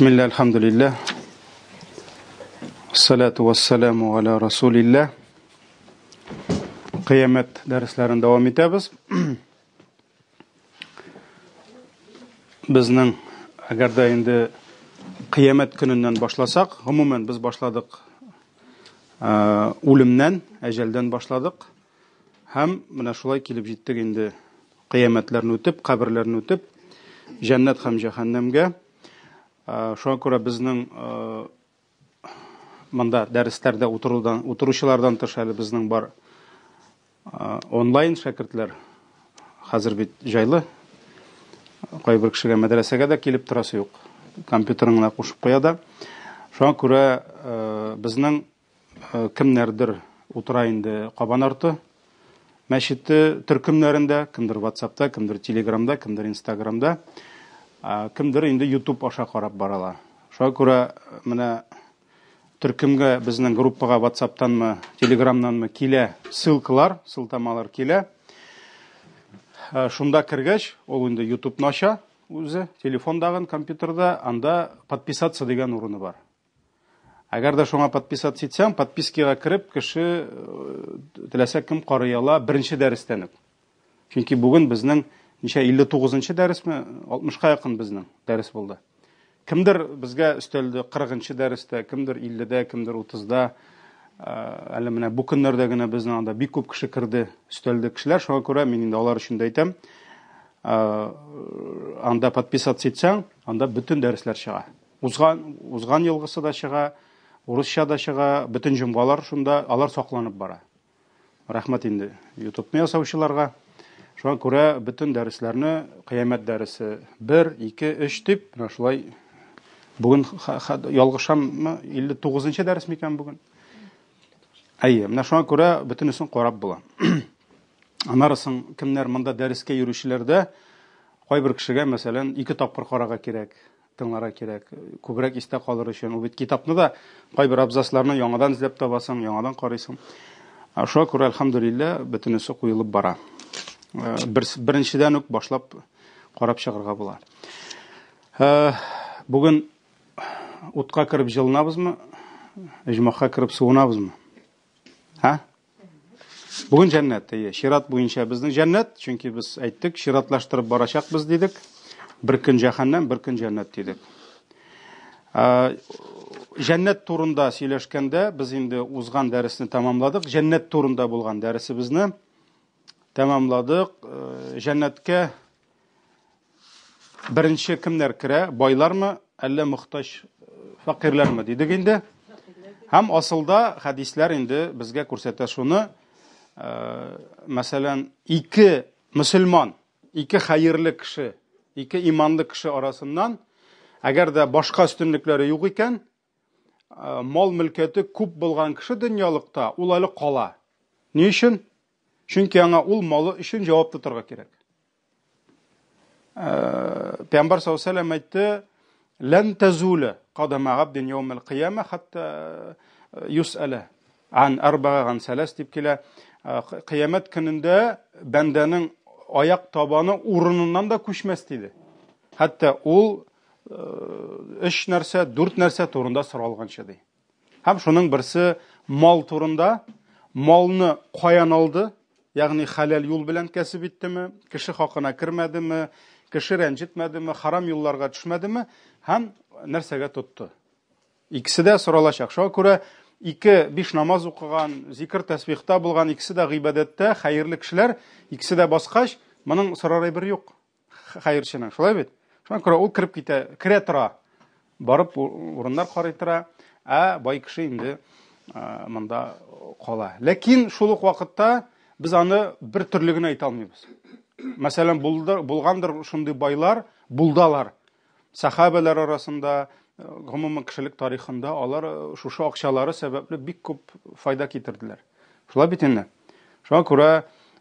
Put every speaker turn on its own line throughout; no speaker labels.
Бисмилла, альхамдулилля. Салату вассаламу аля расулилля. Кыямәт дәресләрен дәвам итәбез. Безнең әгәр дә инде кыямәт көненнән башласак, гомумән без башладык үлемнән, әҗәлдән башладык. Һәм менә шулай килеп җиттек инде кыямәтләрне үтеп, каберләрне үтеп, җәннәт һәм җәһәннәмгә. Шуңа күрә безнең монда дәресләрдә утырудан, утыручылардан тыш әле безнең бар онлайн шәкертләр. Хәзер бит җайлы. Кайбер кешегә мәдрәсәгә дә килеп торасы юк. Компьютерын гына кушып куя да. Шуңа күрә безнең Кемнәрдер утыра инде Кабан арты мәчете төркемнәрендә, кемдер WhatsAppта, кемдер Телеграмда, кемдер Инстаграмда, кемдер инде YouTube аша карап барала. Шуңа күрә менә төркемгә безнең группага WhatsAppтанмы, Телеграмнанмы килә ссылкалар, сылтамалар килә. Шунда кергәч, ул инде YouTube-ны ача үзе, телефондагын, компьютерда, анда подписаться дигән урыны бар. Әгәр дә шуңа подписаться итсәң, подпискага кереп, кеше э, теләсә кем карый ала беренче дәрестән үк. Чөнки бүген безнең ничә 59-нчы дәресме, 60-ка якын безнең дәрес булды. Кемдер безгә өстәлде 40-нчы дәрестә, кемдер 50-дә, кемдер 30-да. Э, әле менә бу көннәрдә генә безнең анда бик күп кеше керде, өстәлде кешеләр. Шуңа күрә мин инде алар өчен дә әйтәм. Э, анда подписаться итсәң, анда бөтен дәресләр чыга. Узган, узган елгысы да чыга, урысча да чыга, бөтен җомгалар шунда, алар сакланып бара. Рәхмәт инде ютубны ясаучыларга. Шуңа күрә бөтен дәресләрне кыямәт дәресе 1, 2, 3 дип, менә шулай бүген ялгышаммы, 59 дәрес микән бүген? Әйе, менә шуңа күрә бөтенесен карап була. Аннары соң кемнәр монда дәрескә йөрүчеләрдә кайбер кешегә, мәсәлән, ике тапкыр карарга кирәк. Тыңларга кирәк, күбрәк истә калыр өчен. Ул бит китапны да кайбер абзацларны яңадан эзләп табасың, яңадан карыйсың. Шуңа күрә, әлхәмдүлилләһ, бөтенесе куелып бара. Бер, беренчедән үк башлап карап чыгарга була. Бүген утка кереп җылынабызмы, оҗмахка кереп суынабызмы? Һа? Бүген җәннәт, әйе, чират буенча безнең җәннәт, чөнки без әйттек, чиратлаштырып барачакбыз дидек. Бер көн җәһәннәм, бер көн җәннәт дидек. Җәннәт турында сөйләшкәндә без инде узган дәресне тәмамладык. Җәннәт турында булган дәресебезне тәмамладык. Җәннәткә Беренче кемнәр керә? Байлармы, әллә мохтаҗ фәкыйрьләрме дидек инде. Һәм асылда хәдисләр инде безгә күрсәтә шуны, мәсәлән, ике мөселман, ике хәерле кеше, ике иманлы кеше арасыннан, әгәр дә башка өстенлекләре юк икән, мал-мөлкәте күп булган кеше дөньялыкта, ул әле кала. Ни өчен? Чөнки аңа ул малы өчен җавап тотарга кирәк. Э, Пәйгамбәр саллаллаху алейһи әйтте, "Лән тазула кадама абдин яумал кыяма хатта э, юсала ан арбага ган салас" дип килә. Э, кыямәт көнендә бәндәнең аяк табаны урыныннан да күчмәс диде. Хәтта ул өч нәрсә, дүрт нәрсә турында соралганчы ди. Һәм шуның берсе мал турында, малны каян алды, ягъни хәләл юл белән кәсеп иттеме, кеше хакына кермәдеме, кеше рәнҗетмәдеме, харам юлларга төшмәдеме һәм нәрсәгә тотты. Икесе дә соралачак. Шуңа күрә ике биш намаз укыган, зикр тәсбихта булган, икесе дә гыйбадәттә, хәерле кешеләр, икесе дә баскач, моның сорар әйбер юк. Хәерченең, шулай бит? Шуңа күрә ул кереп китә, керә тора. Барып урыннар карый тора, ә бай кеше инде монда кала. Ләкин шул ук вакытта без аны бер төрле генә әйтә алмыйбыз. Мәсәлән, булды, булгандыр шундый байлар, булдалар. Сахабәләр арасында, гомумән кешелек тарихында алар шушы акчалары сәбәпле бик күп файда китерделәр. Шулай бит инде. Шуңа күрә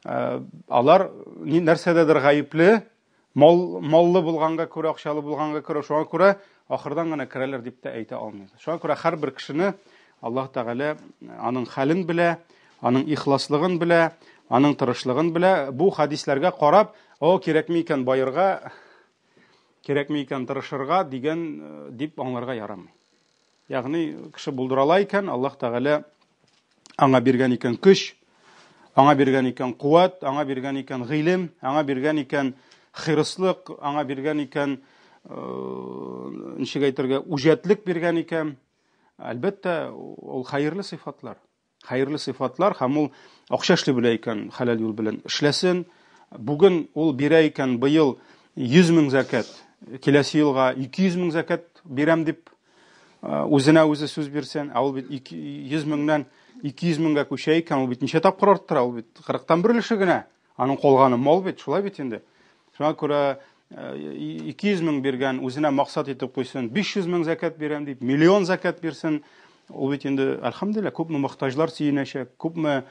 алар нәрсәдәдер гаепле, мал, маллы булганга күрә, акчалы булганга күрә, шуңа күрә ахырдан гына керәләр дип тә әйтә алмыйбыз. Шуңа күрә һәрбер кешене Аллаһ Тәгалә аның хәлен белә, аның ихласлыгын белә, аның тырышлыгын белә. Бу хәдисләргә карап, о, кирәкми икән баерга, Кирәкми икән тырышырга дигән дип аңларга ярамый. Ягъни кеше булдыра ала икән, Аллаһ Тәгалә аңа биргән икән көч, аңа биргән икән куәт, аңа биргән икән гыйлем, аңа биргән икән хирыслык, аңа биргән икән ничек әйтергә, үҗәтлек биргән икән. Әлбәттә, ул хәерле сыйфатлар. Хәерле сыйфатлар һәм ул акча эшли белә икән, хәләл юл белән эшләсен. Бүген ул бирә икән, быел 100 мең зәкят, киләсе елга 200 мең зәкят бирәм дип үзенә үзе сүз бирсен. Ә ул бит 100 меңнән 200 меңгә күчә икән, ул бит ничә тапкыр арттыра? Ул бит 40-тан бер өлеше генә. Аның калганы мал бит, шулай бит инде. Шуңа күрә 200 мең биргән, үзенә максат итеп куйсын, 500 мең зәкят бирәм дип, миллион зәкят бирсен. Ул бит инде, әлхәмдүлилләһ, күпме мохтаҗлар сөенәчәк, күпме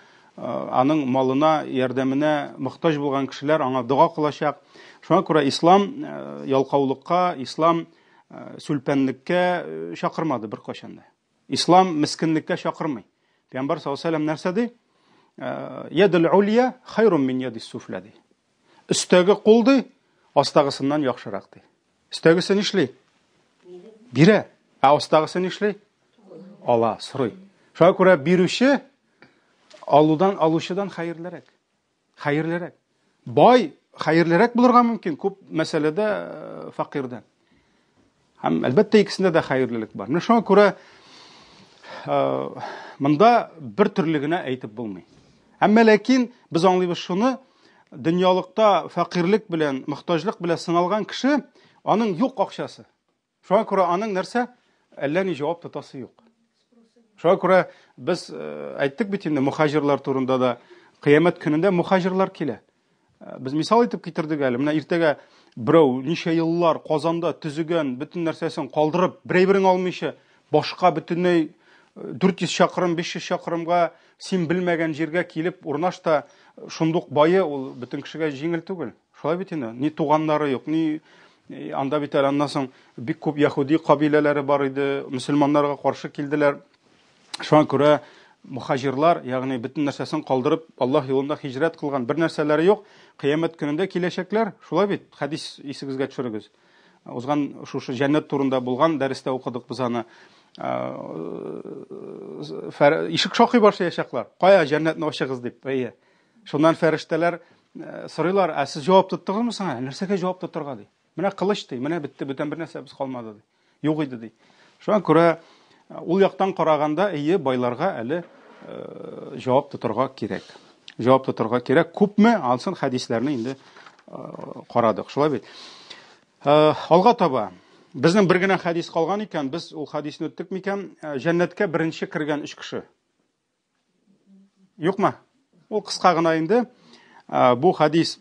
аның малына, ярдәменә мохтаҗ булган кешеләр аңа дога кылачак. Шуңа күрә ислам ялкаулыкка, ислам сүлпәнлеккә чакырмады беркайчан да. Ислам мескенлеккә чакырмый. Пәйгамбәр саллаллаһу алейһи ва сәлләм нәрсә ди? Ядул улья хайрун мин ядис суфля ди. Өстәге кул ди, астагысыннан яхшырак ди. Өстәгесе нишли? Бирә. Ә астагысы нишли? Ала, сорый. Шуңа күрә бирүче алудан алучыдан хәерлерәк. Хәерлерәк. Бай хәерлерәк булырга мөмкин күп мәсьәләдә э, факирдән. Һәм әлбәттә икесендә дә хәерлелек бар. Менә шуңа күрә э, монда бер төрле генә әйтеп булмый. Әмма ләкин без аңлыйбыз шуны, дөньялыкта фәкыйрьлек белән, мохтаҗлык белән сыналган кеше, аның юк акчасы. Шуңа күрә аның нәрсә? Әллә ни җавап тотасы юк. Шуңа күрә без э, әйттек бит инде мухаҗирлар турында да, кыямәт көнендә мухаҗирлар килә. Э, без мисал итеп китердек әле. Менә иртәгә берәү ничә еллар Казанда төзегән бөтен нәрсәсен калдырып, бер әйберен алмыйча, башка бөтенләй 400 э, чакрым, 500 чакрымга син белмәгән җиргә килеп урнаш та шундук бае, ул бөтен кешегә җиңел түгел. Шулай бит инде. Ни туганнары юк, ни анда бит әле аннан соң бик күп яһүди кабиләләре бар иде, мөселманнарга каршы килделәр. Шуңа күрә мухаҗирлар, ягъни бөтен нәрсәсен калдырып, Аллаһ юлында һиҗрәт кылган бер нәрсәләре юк, кыямәт көнендә киләчәкләр. Шулай бит, хәдис исегезгә төшерегез. Узган шушы җәннәт турында булган дәрестә укыдык без аны. Ишек шакый башлаячаклар. Кая җәннәтне ачыгыз дип. Әйе. Шуннан фәрештәләр э, сорыйлар, ә сез җавап тоттыгызмы соң әле? Нәрсәгә җавап тотырга ди. Менә кылыч ди, менә бетте, бүтән бер нәрсәбез калмады ди. Юк иде ди. Шуңа күрә э, ул яктан караганда, әйе, байларга әле э, җавап тотырга кирәк. Җавап тотырга кирәк. Күпме? Ансын хәдисләрне инде карадык. Шулай бит. Алга таба. Безнең бер генә хәдис калган икән, без ул хәдисне үттек микән? Җәннәткә беренче кергән өч кеше. Юкмы? Ул кыска гына инде. Бу хадис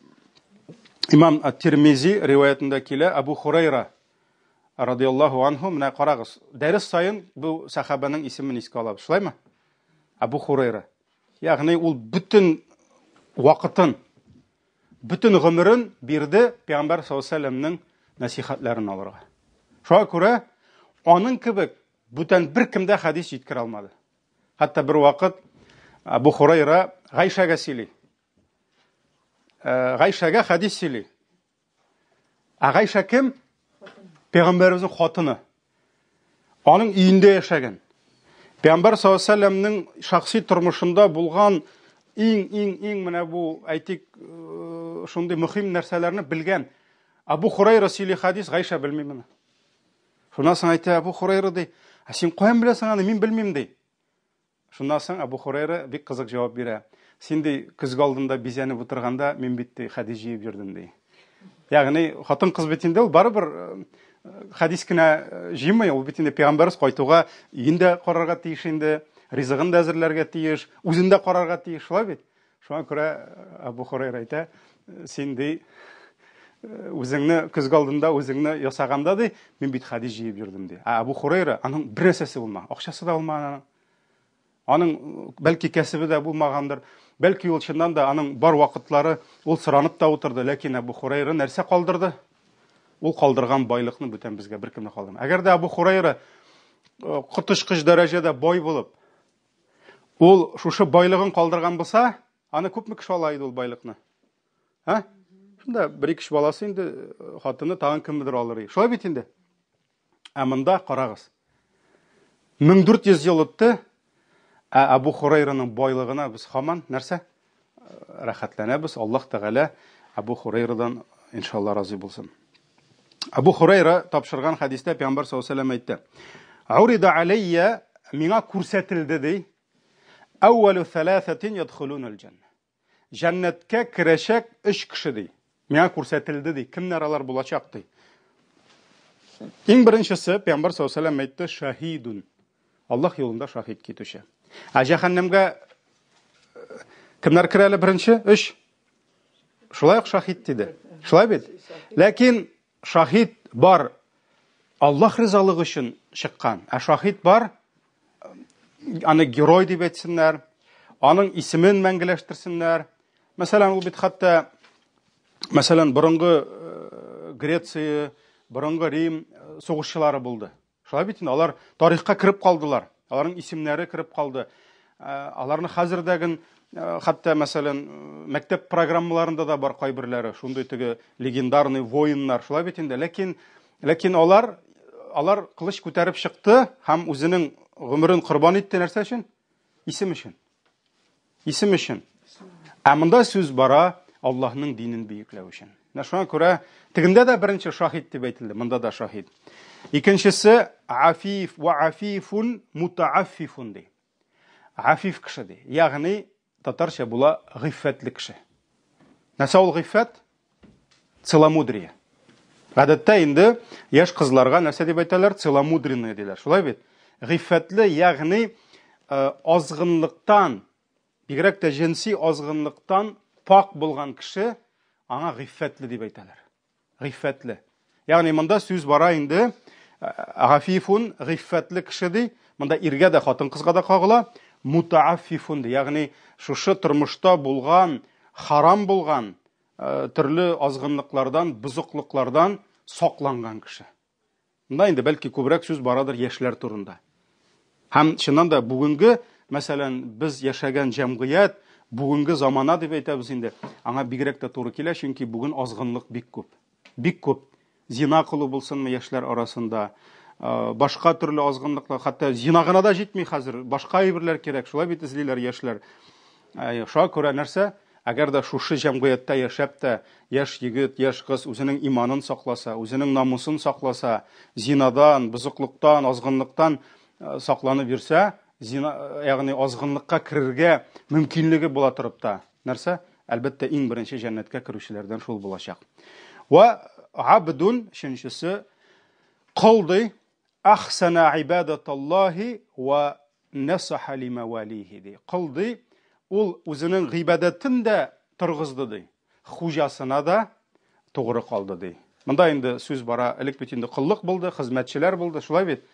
Имам Ат-Тирмизи риваятында килә. Абу Хурайра радиаллаһу анху, менә карагыз, дәрес саен бу сахабаның исемен искә алабыз. Шулаймы? Абу Хурайра. Ягъни ул бөтен вакытын, бөтен гомерен бирде Пәйгамбәр саллаллаһу алейһи вәсәлләмнең нәсихәтләрен алырга. Шуңа күрә аның кебек бүтән беркем дә хәдис җиткерә алмады. Хәтта бер вакыт Абу Хурайра Гайшәгә сөйли. Э, Гайшәгә хәдис сөйли. Ә Гайшә кем? Пәйгамбәребезнең хатыны. Аның өендә яшәгән. Пәйгамбәр саллаллаһу алейһи вәсәлләмнең шәхси тормышында булган иң иң иң менә бу әйтик э, шундый мөһим нәрсәләрне белгән. Абу Хурайра сөйли хәдис, Гайшә белми моны. Шуннан соң әйтә Абу Хурайра ди, ә син каян беләсең аны, мин белмим ди. Шуннан соң Абу Хурайра бик кызык җавап бирә. Син ди, көзге алдында бизәнеп утырганда, мин бит ди, хәдис җыеп йөрдем ди. Ягъни хатын-кыз бит инде ул барыбер э, хәдис кенә э, җыймый, ул бит инде пәйгамбәрбез кайтуга өен дә карарга тиеш инде, ризыгын да әзерләргә тиеш, үзен дә карарга тиеш, шулай бит? Шуңа күрә Абу Хурайра әйтә, син ди, үзеңне көзге алдында үзеңне ясаганда ди, мин бит хәдис җыеп йөрдем ди. Ә Абу Хурайра аның бер нәрсәсе булмаган, акчасы да булмаган аның. Аның бәлки кәсебе дә булмагандыр, бәлки ул чыннан да аның бар вакытлары ул соранып та утырды, ләкин Абу Хурайра нәрсә калдырды? Ул калдырган байлыкны бүтән безгә беркем дә калдырмады. Әгәр дә Абу Хурайра коточкыч дәрәҗәдә бай булып, Ул шушы байлыгын калдырган булса, аны күпме кеше ала иде ул байлыкны? Ә? Шунда бер ике баласы инде хатыны тагын кемдер алыр. Шулай бит инде. Ә монда карагыз. 1400 ел үтте, ә Абу Хурайраның байлыгына без һаман нәрсә? Рәхәтләнәбез. Аллаһ Тәгалә Абу Хурайрадан иншалла разый булсын. Абу Хурайра тапшырган хәдистә Пәйгамбәр саллаллаһу алейһи әйтте. Урида алейя миңа күрсәтелде ди. Әүвәлү сәләсәтин ядхулунал җәннә. Җәннәткә керәчәк өч кеше ди. Миңа күрсәтелде ди. Кемнәр алар булачак ди. Иң беренчесе Пәйгамбәр саллаллаһу алейһи әйтте, шаһидун. Аллаһ юлында шаһид китүче. Ә җәһәннәмгә э, кемнәр керә әле беренче? Өч. Шулай ук шаһид диде. Шулай бит? Ләкин шаһид бар Аллаһ ризалыгы өчен чыккан. Ә шаһид бар аны герой дип әйтсеннәр, аның исемен мәңгеләштерсеннәр. Мәсәлән, ул бит хәтта мәсәлән, борынгы э, Греция, борынгы Рим э, сугышчылары булды. Шулай бит инде, алар тарихка кереп калдылар. Аларның исемнәре кереп калды. Э, аларны хәзердәген э, хәтта мәсәлән, э, мәктәп программаларында да бар кайберләре, шундый теге легендарный воиннар, шулай бит инде. Ләкин ләкин алар алар кылыч күтәреп чыкты һәм үзенең гомерен корбан итте нәрсә өчен? Исем өчен. Исем өчен. Ә монда сүз бара Аллаһның динен бөекләү өчен. Менә шуңа күрә тегендә дә беренче шаһид дип әйтелде, монда да шаһид. Икенчесе афиф ва афифун мутааффифун ди. Афиф кеше ди. Ягъни татарча була гыйффәтле кеше. Нәрсә ул гыйффәт? Целомудрие. Гадәттә инде яшь кызларга нәрсә дип әйтәләр? Целомудренные диләр. Шулай бит? Гыйффәтле, ягъни э, азгынлыктан, бигрәк тә җенси азгынлыктан пак булган кеше аңа гыйффәтле дип әйтәләр. Гыйффәтле. Ягъни монда сүз бара инде гафифун, гыйффәтле кеше ди. Монда иргә дә, хатын-кызга да кагыла. Мутааффифун ди. Ягъни шушы тормышта булган, харам булган төрле азгынлыклардан, бозыклыклардан сакланган кеше. Монда инде бәлки күбрәк сүз барадыр яшьләр турында. Һәм чыннан да бүгенге, мәсәлән, без яшәгән җәмгыять, бүгенге замана дип әйтәбез инде, аңа бигрәк тә туры килә, чөнки бүген азгынлык бик күп. Бик күп. Зина кылу булсынмы яшьләр арасында, башка төрле азгынлыклар, хәтта зина гына да җитми хәзер, башка әйберләр кирәк, шулай бит эзлиләр яшьләр. Шуңа күрә нәрсә? Әгәр дә шушы җәмгыятьтә яшәп тә, яшь егет, яшь кыз үзенең иманын сакласа, үзенең намусын сакласа, зинадан, бозыклыктан, азгынлыктан э, сакланып йөрсә, зина, э, ягъни азгынлыкка керергә мөмкинлеге була торып та, нәрсә? Әлбәттә, иң беренче җәннәткә керүчеләрдән шул булачак. Ва абдун, өченчесе, кол ди, Ахсана ибадаталлаһи ва насаха лимавалихи ди. Кол ди, ул үзенең гыйбадәтен дә торгызды ди. Хуҗасына да тугры калды ди. Монда инде сүз бара, элек бит инде коллык булды, хезмәтчеләр булды, шулай бит.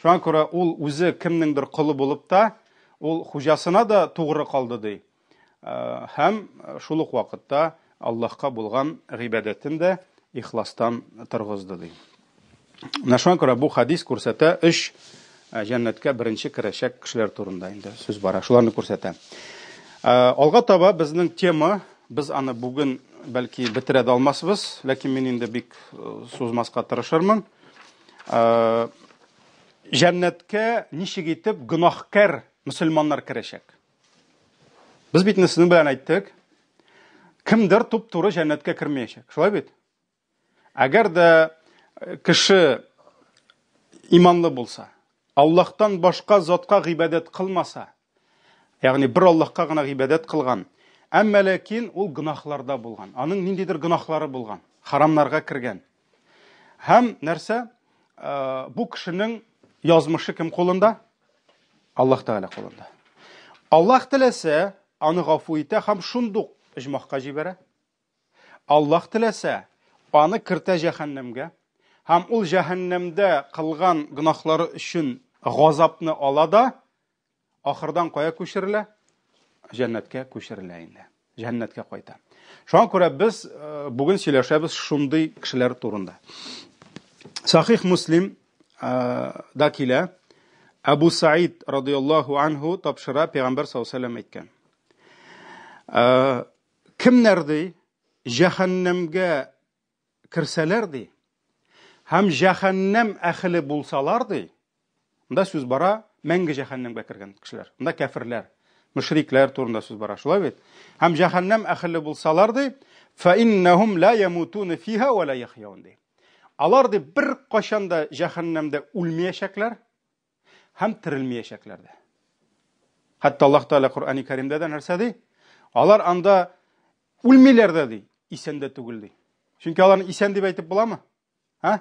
Шуңа күрә ул үзе кемнеңдер колы булып та, ул хуҗасына да тугры калды ди. Һәм шул ук вакытта Аллаһка булган гыйбадәтен дә ихластан торгызды ди. Менә шуңа күрә бу хадис күрсәтә өч җәннәткә беренче керәчәк кешеләр турында инде сүз бара. Шуларны күрсәтә. Алга таба безнең тема, без аны бүген бәлки бетерә дә алмасбыз, ләкин мин инде бик сузмаска тырышырмын. Җәннәткә ничек итеп гөнаһкар мөселманнар керәчәк? Без бит сезнең белән әйттек, кемдер туп-туры җәннәткә кермәячәк. Шулай бит? Әгәр дә э, кеше иманлы булса, Аллаһтан башка затка гыйбадәт кылмаса, ягъни бер Аллаһка гына гыйбадәт кылган, әмма ләкин ул гөнаһларда булган, аның ниндидер гөнаһлары булган, харамнарга кергән. Һәм нәрсә? Э, бу кешенең язмышы кем кулында? Аллаһ Тәгалә кулында. Аллаһ теләсә, аны гафу итә һәм шундук оҗмахка җибәрә. Аллаһ теләсә, аны кертә җәһәннәмгә һәм ул җәһәннәмдә кылган гөнаһлары өчен газапны ала да, ахырдан кая күчерелә? Җәннәткә күчерелә инде. Җәннәткә кайта. Шуңа күрә без э, бүген сөйләшәбез шундый кешеләр турында. Сахих Муслим э, да килә. Әбу Саид радияллаһу анһу тапшыра, пәйгамбәр саллаллаһу алейһи әйткән. Э, кемнәр ди? җәһәннәмгә керсәләр ди, һәм җәһәннәм әхеле булсалар ди, монда сүз бара мәңге җәһәннәмгә кергән кешеләр, монда кәферләр, мөшрикләр турында сүз бара, шулай бит? Һәм җәһәннәм әхеле булсалар ди, фа иннахум ла ямутуна фиха ва ла яхьяун ди. Алар ди бер кайчан да җәһәннәмдә үлмәячәкләр һәм терелмәячәкләр дә. Хәтта Аллаһ Тәгалә Коръәни Кәримдә дә нәрсә ди? Алар анда үлмиләр дә ди, исән дә түгел ди. Чөнки аларны исән дип әйтеп буламы? Һа?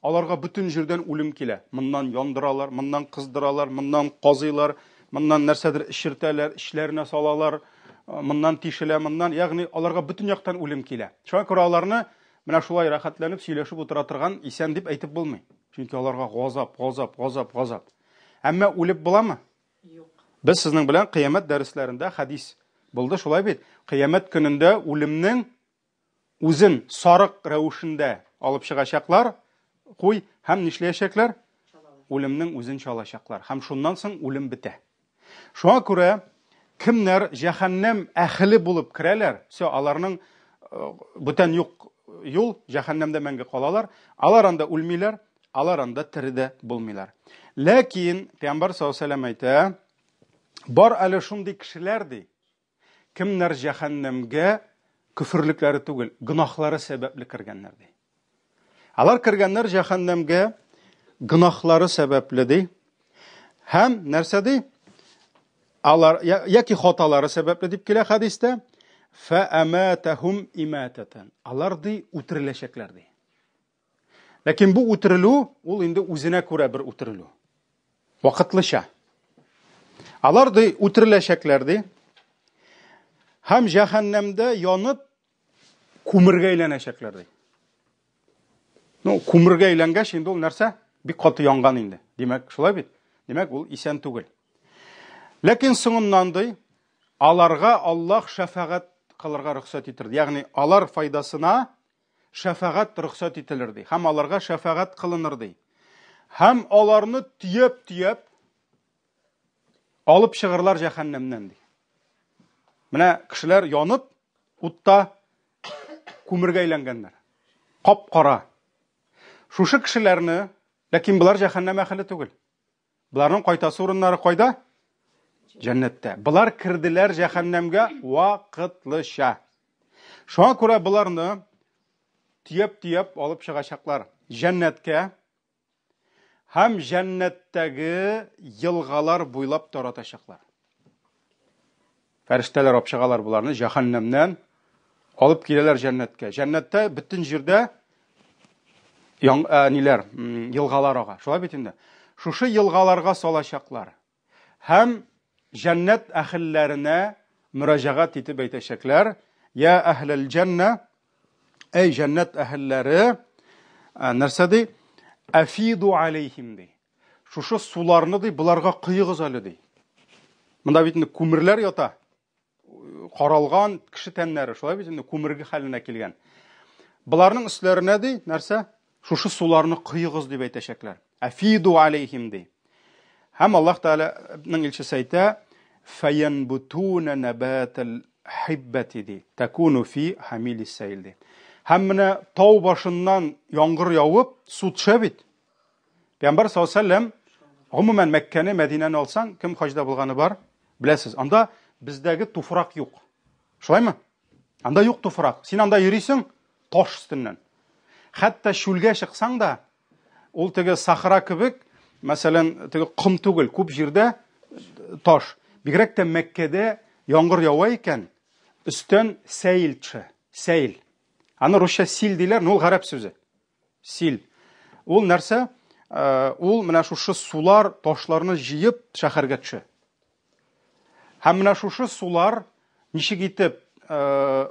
Аларга бөтен җирдән үлем килә. Моннан яндыралар, моннан кыздыралар, моннан казыйлар, моннан нәрсәдер эчертәләр, эчләренә салалар, моннан тишелә, моннан, ягъни аларга бөтен яктан үлем килә. Шуңа күрә аларны менә шулай рәхәтләнеп сөйләшеп утыра торган исән дип әйтеп булмый. Чөнки аларга газап, газап, газап, газап. Әмма үлеп буламы?
Юк.
Без сезнең белән кыямәт дәресләрендә хәдис булды, шулай бит? Кыямәт көнендә үлемнең үзен сарык рәвешендә алып чыгачаклар, куй, һәм нишләячәкләр? Үлемнең үзен чалачаклар. Һәм шуннан соң үлем бетә. Шуңа күрә кемнәр җәһәннәм әһеле булып керәләр, все, аларның э, бүтән юк юл, җәһәннәмдә мәңге калалар. Алар анда үлмиләр, алар анда тере дә булмыйлар. Ләкин Пәйгамбәр саллаллаһу алейһи әйтә, бар әле шундый кешеләр ди, кемнәр җәһәннәмгә көферлекләре түгел, гөнаһлары сәбәпле кергәннәр ди. Алар кергәннәр җәһәннәмгә гөнаһлары сәбәпле ди. Һәм нәрсә ди? Алар яки хаталары сәбәпле дип килә хәдистә. Фа аматахум имататан. Алар ди үтереләчәкләр ди. Ләкин бу үтерелү ул инде үзенә күрә бер үтерелү. Вакытлыча. Алар ди үтереләчәкләр ди. Һәм җәһәннәмдә янып күмергә әйләнәчәкләр ди. Ну, күмергә әйләнгәч, инде ул нәрсә? Бик каты янган инде. Димәк, шулай бит? Димәк, ул исән түгел. Ләкин соңыннан ди, аларга Аллаһ шәфәгать кылырга рөхсәт итер. Ягъни алар файдасына шәфәгать рөхсәт ителер ди. Һәм аларга шәфәгать кылыныр ди. Һәм аларны төяп-төяп алып чыгырлар җәһәннәмнән ди. Менә кешеләр янып, утта күмергә әйләнгәннәр. Кап-кара. Шушы кешеләрне, ләкин болар җәһәннәм әһеле түгел. Боларның кайтасы урыннары кайда? Җәннәттә. Болар керделәр җәһәннәмгә вакытлыча. Шуңа күрә боларны төяп-төяп алып чыгачаклар җәннәткә һәм җәннәттәге елгалар буйлап таратачаклар. Фәрештәләр алып чыгалар боларны җәһәннәмнән алып киләләр җәннәткә. Җәннәттә бөтен җирдә яң, ә, ниләр, елгалар ага. Шулай бит инде. Шушы елгаларга салачаклар. Һәм җәннәт әһелләренә мөрәҗәгать итеп әйтәчәкләр: "Я әһләл җәннә, әй җәннәт әһелләре, нәрсә ди? Афиду алейхим ди. Шушы суларны ди, боларга коегыз әле ди. Монда бит инде күмерләр ята. Каралган кеше тәннәре, шулай бит инде күмерге хәленә килгән. Боларның өсләренә ди, нәрсә? Шушы суларны коегыз дип әйтәчәкләр. Афиду алейхим ди. Һәм Аллаһ Тәгаләнең илчесе әйтә, фаянбутуна набатал хиббати ди, такуну фи хамилис сәйл ди. Һәм менә тау башыннан яңгыр явып, су төшә бит. Пәйгамбәр саллаллаһу алейһи вәсәлләм, гомумән Мәккәне, Мәдинәне алсаң, кем хаҗда булганы бар, беләсез, анда бездәге туфрак юк. Шулаймы? Анда юк туфрак. Син анда йөрисең таш өстеннән. Хәтта чүлгә чыксаң да, ул теге сахара кебек, мәсәлән, теге ком түгел, күп җирдә таш. Бигрәк тә Мәккәдә яңгыр ява икән, өстән сәйл төшә. Сәйл. Аны русча сил диләр, но ул гарәп сүзе. Сил. Ул нәрсә? Э, ул менә шушы сулар, ташларны җыеп шәһәргә төшә. Һәм менә шушы сулар ничек итеп э,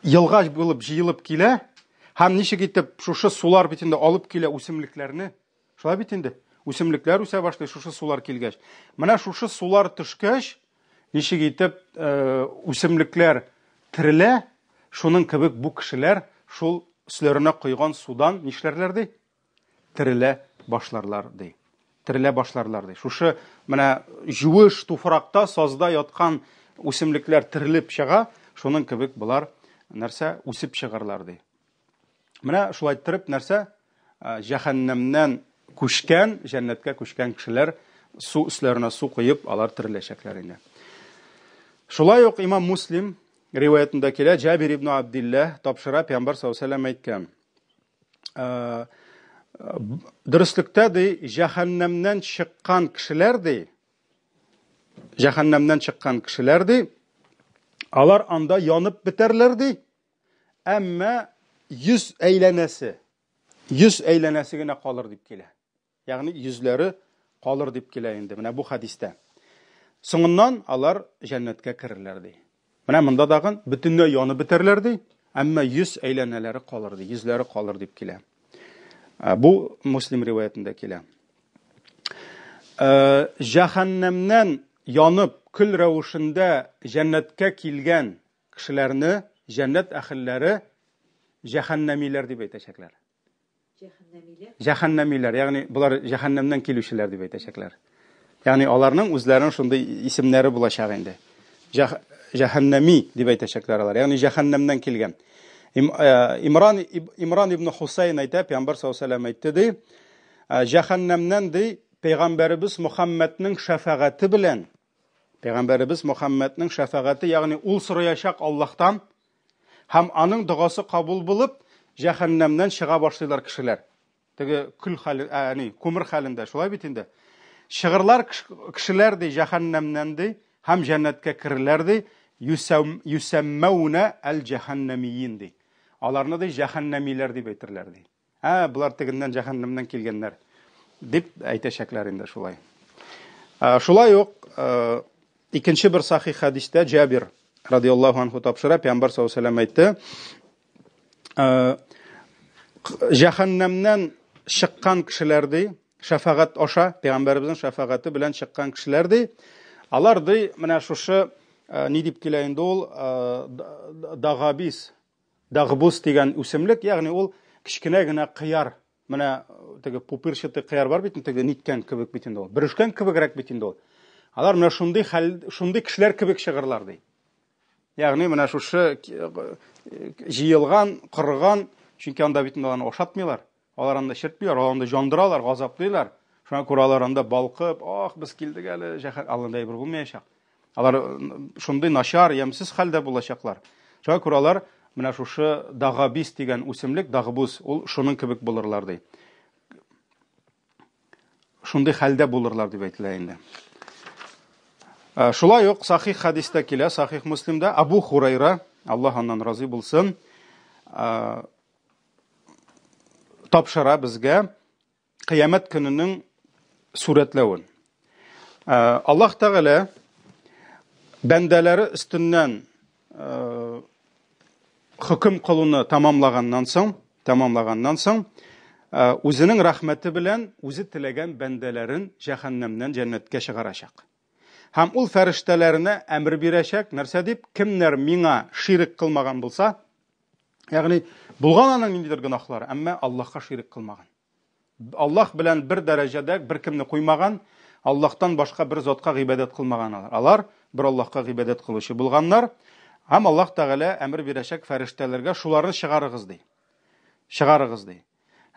елга булып җыелып килә, һәм ничек итеп шушы сулар бит инде алып килә үсемлекләрне. Шулай бит инде. Үсемлекләр үсә башлый шушы сулар килгәч. Менә шушы сулар төшкәч, ничек итеп э, үсемлекләр терелә, шуның кебек бу кешеләр шул өсләренә койган судан нишләрләр ди? Терелә башларлар ди. Терелә башларлар ди. Шушы менә җуеш туфракта, сазда яткан үсемлекләр терелеп чыга, шуның кебек болар нәрсә үсеп чыгарлар ди. Менә шулай иттереп нәрсә җәһәннәмнән күчкән, җәннәткә күчкән кешеләр су өсләренә су коеп, алар тереләчәкләр инде. Шулай ук имам Муслим риваятендә килә, Җабир ибн Абдилләһ тапшыра, Пәйгамбәр саллаллаһу алейһи вәсәлләм әйткән. Дөреслектә ди, җәһәннәмнән чыккан кешеләр ди, җәһәннәмнән чыккан кешеләр ди, алар анда янып бетәрләр ди, әмма йөз әйләнәсе, йөз әйләнәсе генә калыр дип килә. Ягъни йөзләре калыр дип килә инде менә бу хәдистә. Соңыннан алар җәннәткә керерләр ди. Менә монда дагын бөтенләй янып бетәрләр ди, әмма йөз әйләнәләре калыр ди, йөзләре калыр дип килә. Бу Муслим риваятендә килә. Җәһәннәмнән янып көл рәвешендә җәннәткә килгән кешеләрне җәннәт әһелләре җәһәннәмиләр дип әйтәчәкләр.
Җәһәннәмиләр?
Җәһәннәмиләр, ягъни болар җәһәннәмнән килүчеләр дип әйтәчәкләр. Ягъни аларның үзләренең шундый исемнәре булачак инде. Җәһәннәми дип әйтәчәкләр алар. Ягъни җәһәннәмнән килгән. Э, Имран Имран ибн Хусайн әйтә, Пәйгамбәр саллаллаһу алейһи вәсәлләм әйтте ди, «Э, җәһәннәмнән ди, Пәйгамбәребез Мөхәммәднең шәфәгате белән Пәйгамбәребез Мөхәммәднең шәфәгате, ягъни ул сораячак Аллаһтан Һәм аның догасы кабул булып, җәһәннәмнән чыга башлыйлар кешеләр. Теге көл хәле, ә, ни, күмер хәлендә, шулай бит инде. Чыгырлар кешеләр ди җәһәннәмнән ди һәм җәннәткә керерләр ди. Юсәммәүнә әл-җәһәннәмиин ди. Аларны ди җәһәннәмиләр дип әйтерләр ди. Ә, болар тегеннән җәһәннәмнән килгәннәр дип әйтәчәкләр инде шулай. Ә, шулай ук ә, икенче бер сахих хәдистә Җабир радиаллаһу анху тапшыра, Пәйгамбәр саллаллаһу алейһи әйтте, ә, җәһәннәмнән чыккан кешеләр ди, шәфәгать аша, Пәйгамбәребезнең шәфәгате белән чыккан кешеләр ди, алар ди, менә шушы ни дип килә инде ул, дагабис, Дагбус дигән үсемлек, ягъни ул кечкенә генә кыяр. Менә теге пупырчатый кыяр бар бит, теге ниткән кебек бит инде ул. Бөрешкән кебегрәк бит инде ул. Алар менә шундый хәл, шундый кешеләр кебек чыгырлар ди. Ягъни менә шушы җыелган, корыган, чөнки анда бит инде аларны ашатмыйлар. Алар анда чиртмиләр, алар анда җандыралар, газаплыйлар. Шуңа күрә алар анда балкып, ах, без килдек әле, җәһәр, алында әйбер булмаячак. Алар шундый начар, ямьсез хәлдә булачаклар. Шуңа күрә алар менә шушы дагабис дигән үсемлек, дагбуз, ул шуның кебек булырлар ди. Шундый хәлдә булырлар дип әйтелә инде. Шулай ук сахих хәдистә килә, сахих Муслимда Абу Хурайра, Аллаһ аннан разый булсын, тапшыра безгә кыямәт көненең сурәтләвен. Ә, Аллаһ Тәгалә бәндәләре өстеннән ә, хөкем кылуны тамамлаганнан соң, тамамлаганнан соң, ә, үзенең рәхмәте белән үзе теләгән бәндәләрен җәһәннәмнән җәннәткә чыгарачак. Һәм ул фәрештәләренә әмер бирәчәк, нәрсә дип, кемнәр миңа ширек кылмаган булса, Ягъни булган аның ниндидер гөнаһлары, әмма Аллаһка ширек кылмаган. Аллаһ белән бер дәрәҗәдә беркемне куймаган, Аллаһтан башка бер затка гыйбадәт кылмаган алар. Алар бер Аллаһка гыйбадәт кылучы булганнар. Һәм Аллаһ Тәгалә әмер бирәчәк фәрештәләргә шуларны чыгарыгыз ди. Чыгарыгыз ди.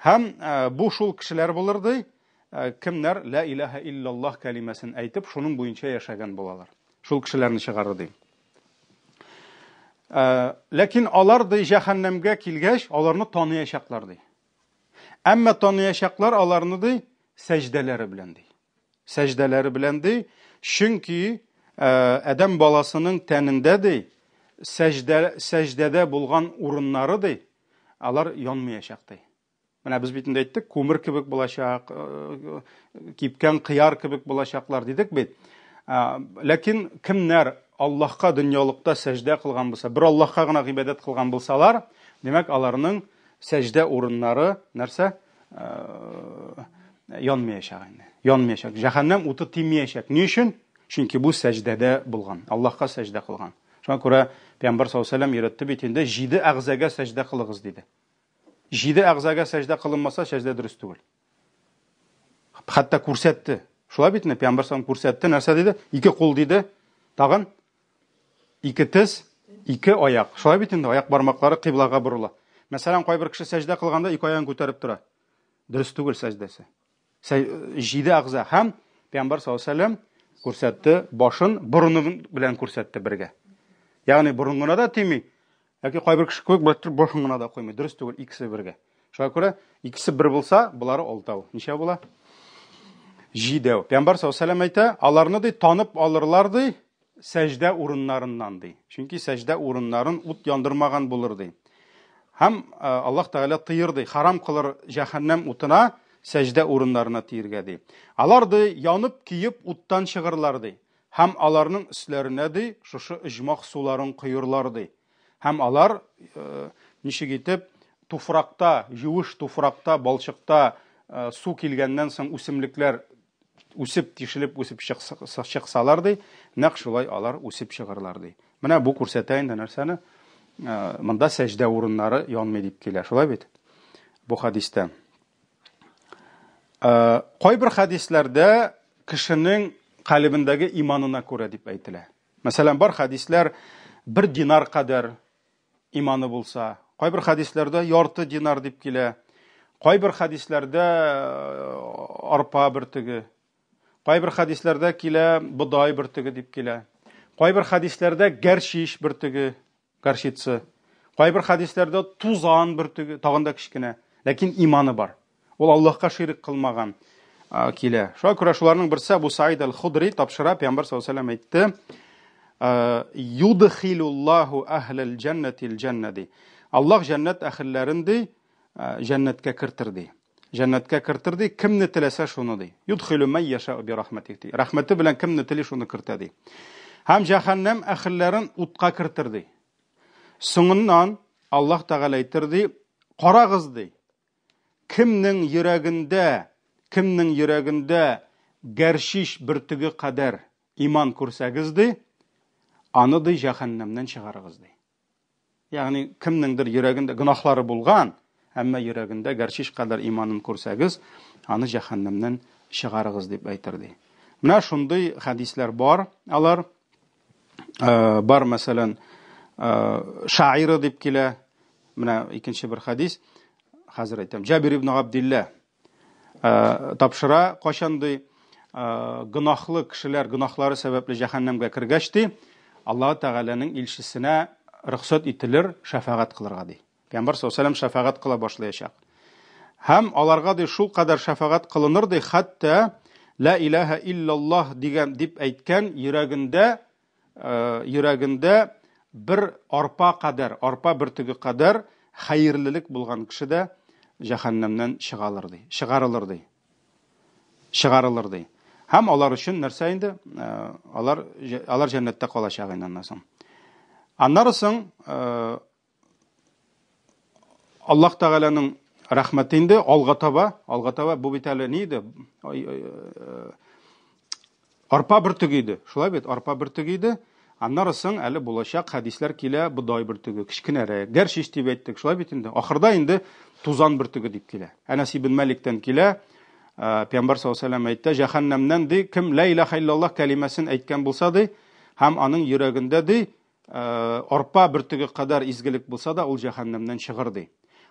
Һәм э, бу шул кешеләр булыр ди, э, кемнәр ла илаһа иллаллаһ кәлимәсен әйтеп, шуның буенча яшәгән булалар. Шул кешеләрне чыгарыр ди. Э, ләкин алар ди җәһәннәмгә килгәч, аларны таныячаклар ди. Әмма таныячаклар аларны ди сәҗдәләре белән ди. Сәҗдәләре белән ди, чөнки адәм баласының тәнендә ди сәҗдә сәҗдәдә булган урыннары ди алар янмаячак ди. Менә без бит инде әйттек, күмер кебек булачак, э, кипкән кыяр кебек булачаклар дидек бит. Ләкин кемнәр Аллаһка дөньялыкта сәҗдә кылган булса, бер Аллаһка гына гыйбадәт кылган булсалар, димәк, аларның сәҗдә урыннары нәрсә? Э, янмаячак инде. Янмаячак. Җәһәннәм уты тимәячәк. Ни өчен? Чөнки бу сәҗдәдә булган, Аллаһка сәҗдә кылган. Шуңа күрә Пәйгамбәр саллаллаһу алейһи вәсәлләм өйрәтте бит инде, җиде әгъзага сәҗдә кылыгыз диде. Җиде әгъзага сәҗдә кылынмаса, сәҗдә дөрес түгел. Хәтта күрсәтте. Шулай бит инде, Пәйгамбәр саллаллаһу күрсәтте. Нәрсә диде? Ике кул диде. Тагын ике тез, Ике аяк. Шулай бит инде, аяк бармаклары кыйблага борыла. Мәсәлән, кайбер кеше сәҗдә кылганда ике аягын күтәреп тора. Дөрес түгел сәҗдәсе. Җиде әгъза һәм Пәйгамбәр саллаллаһу алейһи вәсәлләм күрсәтте, башын борыны белән күрсәтте бергә. Ягъни борын гына да тими, яки кайбер кеше кебек бер башын гына да куймый. Дөрес түгел, икесе бергә. Шуңа күрә икесе бер булса, болары алтау. Ничә була? Җидәү. Пәйгамбәр саллаллаһу алейһи вәсәлләм әйтә, аларны ди танып алырлар ди, сәҗдә урыннарыннан ди. Чөнки сәҗдә урыннарын ут яндырмаган булыр ди. Һәм э, Аллаһ Тәгалә тыер ди, харам кылыр җәһәннәм утына сәҗдә урыннарына тиергә ди. Алар ди янып киеп уттан чыгырлар ди. Һәм аларның өсләренә ди шушы оҗмах суларын коерлар ди. Һәм алар э, ничек итеп туфракта, юеш туфракта, балчыкта э, су килгәннән соң үсемлекләр үсеп, тишелеп үсеп чыксалар ди, нәкъ шулай алар үсеп чыгырлар ди. Менә бу күрсәтә инде нәрсәне? Э, монда сәҗдә урыннары янмый дип килә, шулай бит? Бу хәдистә. Э, кайбер хәдисләрдә кешенең калебендәге иманына күрә дип әйтелә. Мәсәлән, бар хәдисләр бер динар кадәр иманы булса, кайбер хәдисләрдә ярты динар дип килә, кайбер хәдисләрдә э, арпа бөртеге, кайбер хәдисләрдә килә бодай бөртеге дип килә, кайбер хәдисләрдә гәрчиш бөртеге, горчица, кайбер хәдисләрдә тузан бөртеге, тагын да кечкенә, ләкин иманы бар. Ул Аллаһка ширк кылмаган килә. Шуңа күрә шуларның берсе Абу Саид аль-Худри тапшыра, Пәйгамбәр саллаллаһу алейһи әйтте: "Юдхилуллаһу әһләл җәннәтил җәннә" ди. Аллаһ җәннәт әһелләрен ди, җәннәткә кертер ди. Җәннәткә кертер ди, кемне теләсә шуны ди. Юдхилу май яшау би рахматих ди. Рәхмәте белән кемне тели шуны кертә ди. Һәм җәһәннәм әһелләрен утка кертер ди. Соңыннан Аллаһ Тәгалә әйтер ди, карагыз ди. Кемнең йөрәгендә, кемнең йөрәгендә гәрчич бөртеге кадәр иман күрсәгез, ди, аны, ди, җәһәннәмнән чыгарыгыз, ди. Ягъни, кемнеңдер йөрәгендә гөнаһлары булган, әмма йөрәгендә гәрчич кадәр иманын күрсәгез, аны җәһәннәмнән чыгарыгыз, дип әйтер, ди. Менә шундый хәдисләр бар, алар. Э, бар, мәсәлән, э, шаиры дип килә. Менә икенче бер хәдис. Хәзер әйтәм. Җабир ибн Габдилла э, тапшыра, кайчан ди, гөнаһлы кешеләр гөнаһлары сәбәпле җәһәннәмгә кергәч ди, Аллаһ Тәгаләнең илчесенә рөхсәт ителер шәфәгать кылырга ди. Пәйгамбәр саллаллаһу алейһи шәфәгать кыла башлаячак. Һәм аларга ди шул кадәр шәфәгать кылыныр ди, хәтта ла илаһа иллаллаһ дигән дип әйткән йөрәгендә э, йөрәгендә бер арпа кадәр, арпа бөртеге кадәр хәерлелек булган кеше дә җәһәннәмнән чыгалыр ди, чыгарылыр ди. Чыгарылыр ди. Һәм алар өчен нәрсә инде? Э, алар алар җәннәттә калачак инде аннан соң. Аннары соң э, Аллаһ Тәгаләнең рәхмәте инде алга таба, алга таба бу бит әле ни иде? Э, арпа бөртеге иде. Шулай бит, арпа бөртеге иде. Аннары соң әле булачак хәдисләр килә, бодай бөртеге, кечкенәрәк, гәрчич дип әйттек, шулай бит инде. Ахырда инде тузан бөртеге дип килә. Әнәс ибн Мәликтән килә, э, Пәйгамбәр саллаллаһу алейһи вәсәлләм әйтте, җәһәннәмнән ди, кем ла илаһа иллаллаһ кәлимәсен әйткән булса ди, һәм аның йөрәгендә ди, Э, арпа бөртеге кадәр изгелек булса да, ул җәһәннәмнән чыгыр ди.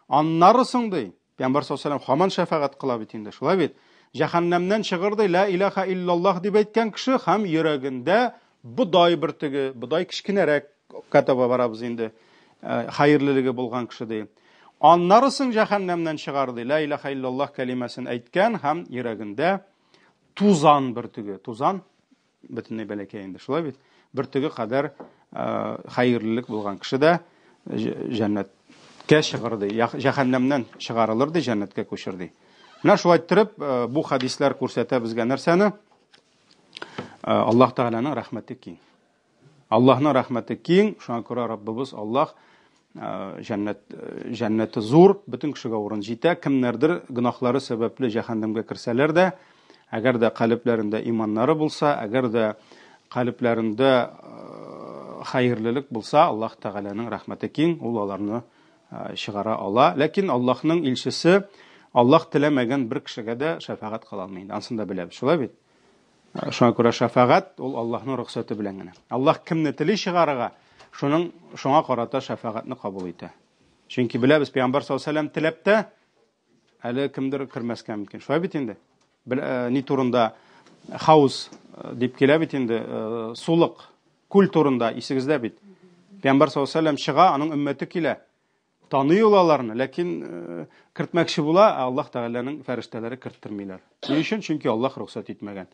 Аннары соң ди, Пәйгамбәр саллаллаһу алейһи һаман шәфәгать кыла бит инде, шулай бит? Җәһәннәмнән чыгыр ди, ла илаһа иллаллаһ дип әйткән кеше һәм йөрәгендә бодай бөртеге, бодай кечкенәрәк таба барабыз инде, э, хәерлелеге булган кеше ди. Аннары соң җәһәннәмнән чыгар ди, ла илаһа иллаллаһ кәлимәсен әйткән һәм йөрәгендә тузан бөртеге, тузан бөтенләй бәләкәй инде, шулай бит? Бөртеге кадәр хәерлелек булган кеше дә җәннәткә чыгыр ди, җәһәннәмнән чыгарылыр ди, җәннәткә күчер ди. Менә шулай иттереп, бу хәдисләр күрсәтә безгә нәрсәне? Аллаһ Тәгаләнең рәхмәте киң. Аллаһның рәхмәте киң, шуңа күрә Раббыбыз Аллаһ җәннәт җәннәте зур, бөтен кешегә урын җитә. Кемнәрдер гөнаһлары сәбәпле җәһәннәмгә керсәләр дә, әгәр дә калебләрендә иманнары булса, әгәр дә калебләрендә хәерлелек булса, Аллаһ Тәгаләнең рәхмәте киң, ул аларны чыгара ала. Ләкин Аллаһның илчесе Аллаһ теләмәгән бер кешегә дә шәфәгать кыла алмый. Ансын да беләбез, шулай бит? Шуңа күрә шәфәгать ул Аллаһның рөхсәте белән генә. Аллаһ кемне тели чыгарырга, шуның шуңа карата шәфәгатьне кабул итә. Чөнки беләбез, пәйгамбәр саллаллаһу алейһи ва сәлләм теләп тә әле кемдер кермәскә мөмкин. Шулай бит инде. Ни турында хаус дип килә бит инде, сулык, күл турында исегездә бит. Пәйгамбәр саллаллаһу алейһи ва сәлләм чыга, аның өммәте килә. Таный ул аларны, ләкин кертмәкче була, ә Аллаһ Тәгаләнең фәрештәләре керттермиләр. Ни өчен? Чөнки Аллаһ рөхсәт итмәгән.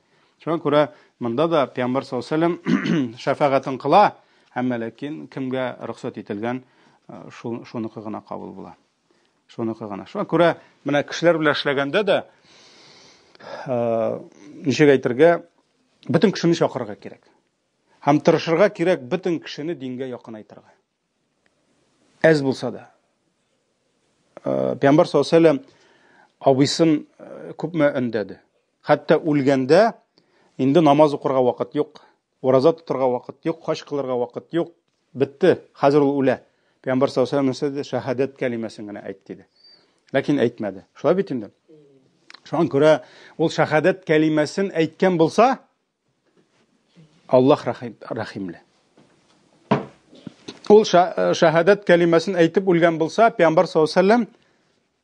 Шуңа күрә монда да Пәйгамбәр саллаллаһу алейһи ва сәлләм шәфәгатен кыла, әмма ләкин кемгә рөхсәт ителгән, шул шуныкы гына кабул була. Шуныкы гына. Шуңа күрә менә кешеләр белән эшләгәндә дә ничек әйтергә, бөтен кешене чакырырга кирәк. Һәм тырышырга кирәк бөтен кешене дингә якынайтырга. Әз булса да. Э, Пәйгамбәр саллаллаху алейһи абыйсын э, күпме өндәде. Хәтта үлгәндә инде намаз укырга вакыт юк, ураза тотырга вакыт юк, хаҗ кылырга вакыт юк. Бетте, хәзер ул үлә. Пәйгамбәр саллаллаху алейһи нәрсә диде? Шәһадәт кәлимәсен генә әйт диде. Ләкин әйтмәде. Шулай бит инде. Шуңа күрә ул шәһадәт кәлимәсен әйткән булса, Аллаһ рәхимле. Ул шәһадәт кәлимәсен әйтеп үлгән булса, Пәйгамбәр саллаллаһу алейһи вәсәлләм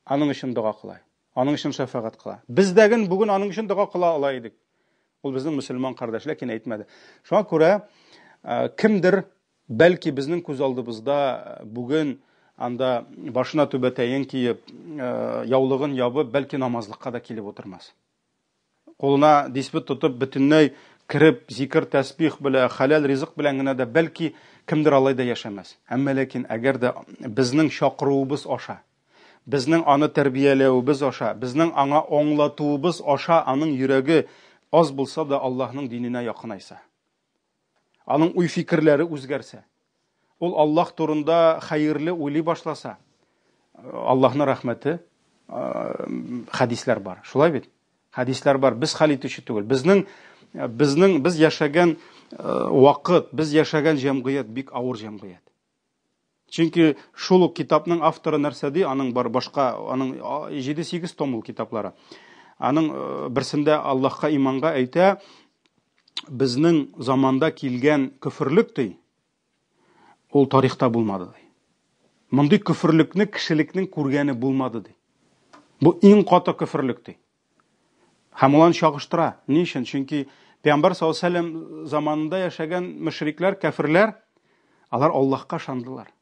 аның өчен дога кыла. Аның өчен шәфәгать кыла. Без дәген бүген аның өчен дога кыла ала идек. Ул безнең мөселман кардәш, ләкин әйтмәде. Шуңа күрә кемдер бәлки безнең күз алдыбызда бүген анда башына түбәтәен киеп, яулыгын ябып, бәлки намазлыкка да килеп утырмас. Кулына дисбе тотып, бөтенләй кереп, зикер, тәсбих белә, хәләл ризык белән генә дә, бәлки, кемдер алай да яшәмәс. Әмма ләкин әгәр дә безнең чакыруыбыз аша, безнең аны тәрбияләвебез аша, безнең аңа аңлатуыбыз аша аның йөрәге аз булса да Аллаһның диненә якынайса, Аның уй-фикерләре үзгәрсә, ул Аллаһ турында хәерле уйлый башласа, Аллаһның рәхмәте, хәдисләр бар. Шулай бит? Хәдисләр бар. Без хәл итүче түгел. Безнең безнең без яшәгән вакыт, без яшәгән җәмгыять бик авыр җәмгыять. Чөнки шул ук китапның авторы нәрсә ди, аның бар башка, аның 7-8 том ул китаплары. Аның берсендә Аллаһка иманга әйтә, безнең заманда килгән көферлек ди, ул тарихта булмады ди. Мондый көферлекне кешелекнең күргәне булмады ди. Бу иң каты көферлек ди. Һәм ул аны чагыштыра. Ни өчен? Чөнки Пәйгамбәр саллаллаһу алейһи вәсәлләм заманында яшәгән мөшрикләр, кәферләр, алар Аллаһка ышандылар.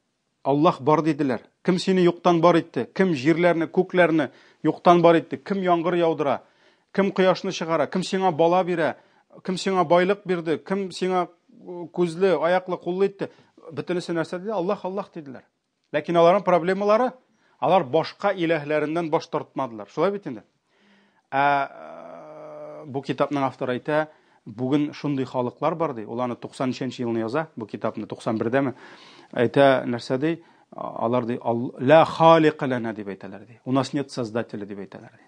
Аллаһ бар диделәр. Кем сине юктан бар итте? Кем җирләрне, күкләрне юктан бар итте? Кем яңгыр яудыра? Кем кояшны чыгара? Кем сиңа бала бирә? Кем сиңа байлык бирде? Кем сиңа күзле, аяклы, куллы итте? Бөтенесе нәрсә диде? Аллаһ, Аллаһ диделәр. Ләкин аларның проблемалары, алар башка иләһләреннән баш тартмадылар. Шулай бит инде. Ә э, бу китапның авторы әйтә, бүген шундый халыклар бар ди. Ул аны 93 елны яза, бу китапны 91-дәме. Әйтә, нәрсә ди? Алар ди, ла халика лана дип әйтәләр ди. У нас нет создателя дип әйтәләр ди.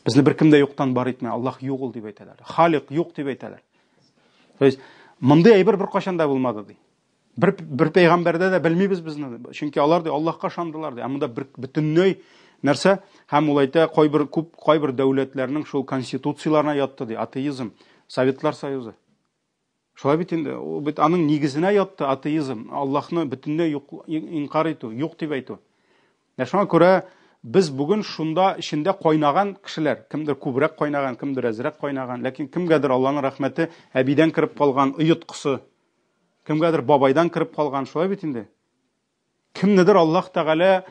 Безне беркем дә юктан бар итмә, Аллаһ юк ул дип әйтәләр. Халик юк дип әйтәләр. То есть мондый әйбер беркайчан да булмады ди. Бер, бер пәйгамбәрдә дә белмибез безне. Чөнки алар ди Аллаһка ышандылар ди. Ә монда бер бөтенләй нәрсә? Һәм ул әйтә, кайбер күп кайбер дәүләтләрнең шул конституцияләренә ятты ди, атеизм, Советлар Союзы. Шулай бит инде, ул бит аның нигезенә ятты атеизм, Аллаһны бөтенләй юк инкар итү, юк дип әйтү. Ә шуңа күрә без бүген шунда эчендә кайнаган кешеләр, кемдер күбрәк кайнаган, кемдер әзрәк кайнаган, ләкин кемгәдер Аллаһның рәхмәте әбидән кереп калган оеткысы, Кемгәдер бабайдан кереп калган, шулай бит инде. Кемнедер Аллаһ Тәгалә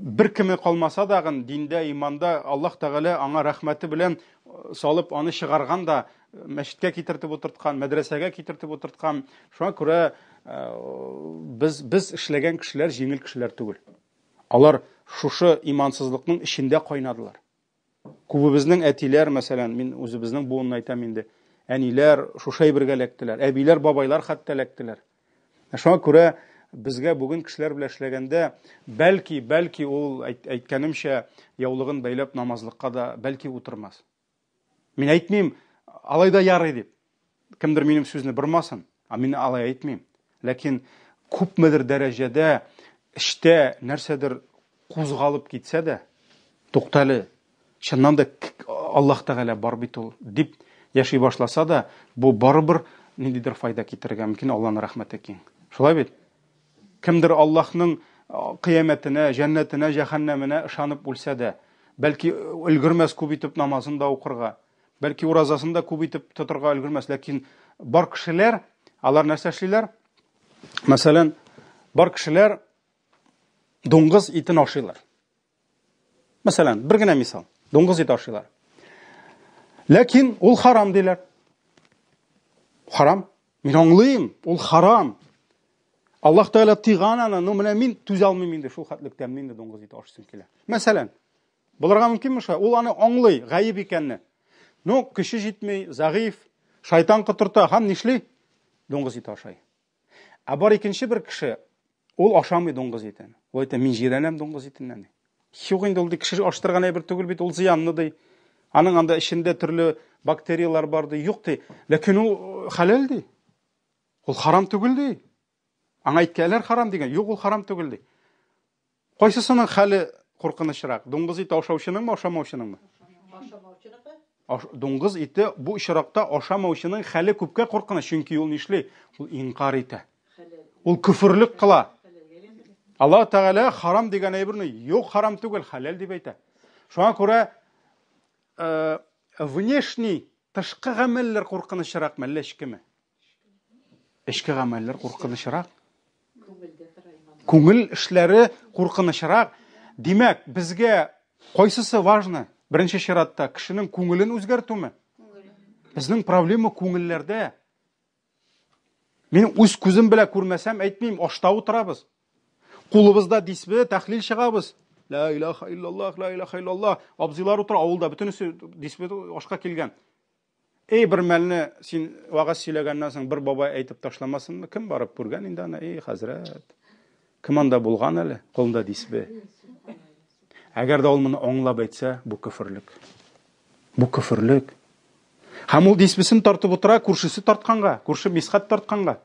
бер кеме калмаса дагын диндә, иманда Аллаһ Тәгалә аңа рәхмәте белән э, салып аны чыгарган да э, мәчеткә китертеп утырткан, мәдрәсәгә китертеп утырткан. Шуңа күрә э, без без эшләгән кешеләр җиңел кешеләр түгел. Алар шушы имансызлыкның эчендә кайнадылар. Күбебезнең әтиләр, мәсәлән, мин үзебезнең буынны әйтәм инде, әниләр шушы әйбергә эләктеләр, әбиләр, бабайлар хәтта эләктеләр. Ә шуңа күрә безгә бүген кешеләр белән эшләгәндә, бәлки, бәлки ул әйткәнемчә, яулыгын бәйләп намазлыкка да бәлки утырмас. Мин әйтмим, алай да ярый дип. Кемдер минем сүзне бормасын, ә мин алай әйтмим. Ләкин күпмедер дәрәҗәдә эштә нәрсәдер кузгалып китсә дә, туктале, чыннан да Аллаһ Тәгалә бар бит ул, дип яши башласа да, бу барыбер ниндидер файда китерергә мөмкин, Аллаһның рәхмәте киң. Шулай бит? Кемдер Аллаһның кыямәтенә, җәннәтенә, җәһәннәменә ышанып үлсә дә, бәлки өлгермәс күп итеп намазын да укырга, бәлки уразасын да күп итеп тотырга өлгермәс, ләкин бар кешеләр, алар нәрсә эшлиләр? Мәсәлән, бар кешеләр дуңгыз итен ашыйлар. Мәсәлән, бер генә мисал. Дуңгыз ите ашыйлар. Ләкин ул харам диләр. Харам. Мин аңлыйм, ул харам. Аллаһ Тәгалә тыйган аны, но менә мин түзә алмыйм инде шул хәтлек тәмле инде дуңгыз ите ашыйсым килә. Мәсәлән, булырга мөмкинме шулай? Ул аны аңлый, гаеп икәнне. Но көче җитми, зәгыйф, шайтан котырта һәм нишли? Дуңгыз ите ашай. Ә бар икенче бер кеше, ул ашамый дуңгыз итен. Ул әйтә, мин җирәнәм дуңгыз итеннән. Юк инде ул ди, кеше аштырган әйбер түгел бит, ул зыянлы ди. Аның анда эчендә төрле бактерияләр бар ди. Юк ди. Ләкин ул э, хәләл ди. Ул харам түгел ди. Аңа әйткәннәр харам дигән. Юк, ул харам түгел ди. Кайсысының хәле куркынычрак? Дуңгыз ите ашаучыныңмы, ашамаучыныңмы?
Ашамаучыныкы.
Дуңгыз ите бу очракта ашамаучының хәле күпкә куркыныч, чөнки ул нишли? Ул инкар итә. Ул көферлек кыла. Аллаһ Тәгалә харам дигән әйберне юк харам түгел, хәләл дип әйтә. Шуңа күрә э, внешний тышкы гамәлләр куркынычрак мәллә эчкеме? Эчке гамәлләр куркынычрак. Күңел эшләре куркынычрак. Димәк, безгә кайсысы важно? Беренче чиратта кешенең күңелен үзгәртүме? Безнең проблема күңелләрдә. Мин үз күзем белән күрмәсәм, әйтмим, ашта утырабыз. Кулыбызда дисбе, тәхлил чыгабыз. Ла илаха иллаллах, ла илаха иллаллах. Абзыйлар утыра, авылда бөтенесе дисбе ашка килгән. Эй, бер мәлне син вәгазь сөйләгәннән соң бер бабай әйтеп ташламасынмы? Кем барып күргән инде аны? Эй, хәзрәт. Кем анда булган әле? Кулында дисбе. Әгәр дә ул моны аңлап әйтсә, бу көферлек. Бу көферлек. Һәм ул дисбесен тартып утыра, күршесе тартканга, күрше Мисхәт тартканга.